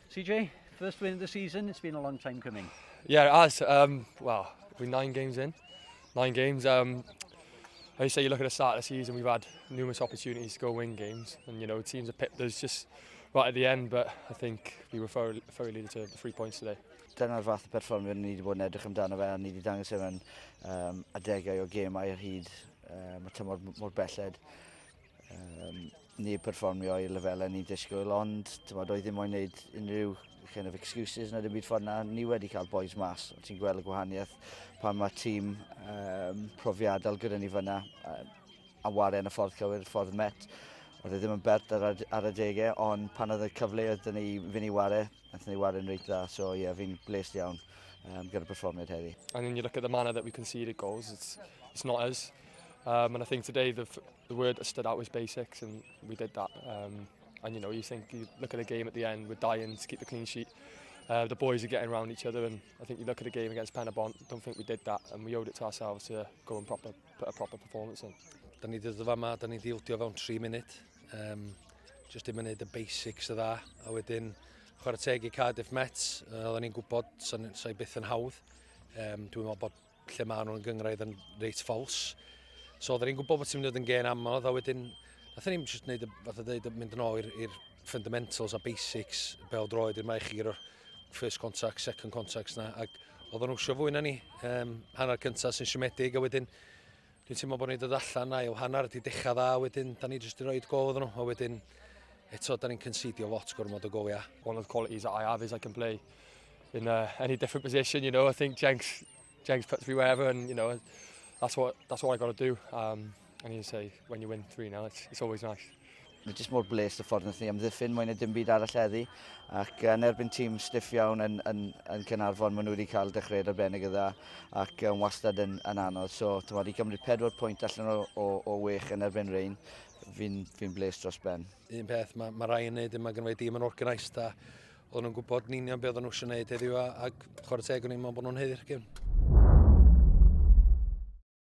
CJ, first win of the season, it's been a long time coming. Yeah, it has. Well, we're 9 games in. 9 games. Like you say, you look at the start of the season, we've had numerous opportunities to go win games, and teams have pipped us just right at the end, but I think we were thoroughly deserved the 3 points today. Dyna'r fath o perfformiad ni wedi bod yn edrych amdano fe, a ni wedi dangos e mewn adegau o gemau ar hyd y tymor mor belled. Ni perfformio i'r lefelau ni'n disgwyl, ond tymod, oedd ddim moyn wneud unrhyw kind of excuses na dim byd ffordd na. Ni wedi cael boys mas, ti'n gweld y gwahaniaeth pan mae tîm profiadol gyda ni fyna a ware yn y ffordd cywir, ffordd Met. Oedd e ddim yn bert ar adegau, ond pan oedd y cyfle oedd ni fynd i ware, nath ni ware'n reit dda, so ie, yeah, fi'n blest iawn gyda'r perfformiad heddi. And then you look at the manner that we conceded goals, it's not us. And I think today the word that stood out was basics, and we did that. And you think, you look at the game at the end, we're dying to keep the clean sheet. The boys are getting around each other, and I think you look at the game against Penybont, don't think we did that, and we owed it to ourselves to go and put a proper performance in. Da ni wedi dod fama, da ni wedi ildio fewn 3 munud. Just ddim yn neud y basics y dda, a wedyn chwarae teg i Cardiff Met, oedden ni'n gwybod sa'i byth yn hawdd. Dwi'n meddwl bod lle maen nhw'n gynghrair yn reit ffals. So oedden ni'n gwybod bod ti'n mynd yn gêm anodd, a wedyn nathon ni'n just neud, fatha dweud, mynd yn ôl i'r fundamentals a basics bêl-droed i'r mae chi gyda'r first contact, second contacts na, ac oedden nhw eisiau fwy na ni. Hanner cyntaf sy'n siomedig, a wedyn dwi'n teimlo bod ni'n dod allan ail hanner wedi dechrau dda, wedyn da ni jyst wedi rhoi gol iddyn nhw, a wedyn eto da ni'n concedio lot gormod o goliau. One of the qualities that I have is I can play in any different position. I think Jenks puts me wherever, and that's what I got to do. And you say, when you win 3-0, it's always nice. Mae jyst mor bles y ffordd nath ni amddiffyn mwy na dim byd arall heddi. Ac yn erbyn tîm stiff iawn yn Caernarfon, maen nhw wedi cael dechreuad arbennig o dda ac yn wastad yn anodd. So, tymod, i gymryd 4 pwynt allan o 6 yn erbyn rhein, fi bles dros ben. Un peth, mae Ryan yn neud yma, gynno fe dîm yn organised a oedden nhw'n gwybod yn union beth oedden nhw eisiau gwneud heddiw a chwarae teg o'n i'n meddwl bod nhw'n haeddu'r gêm.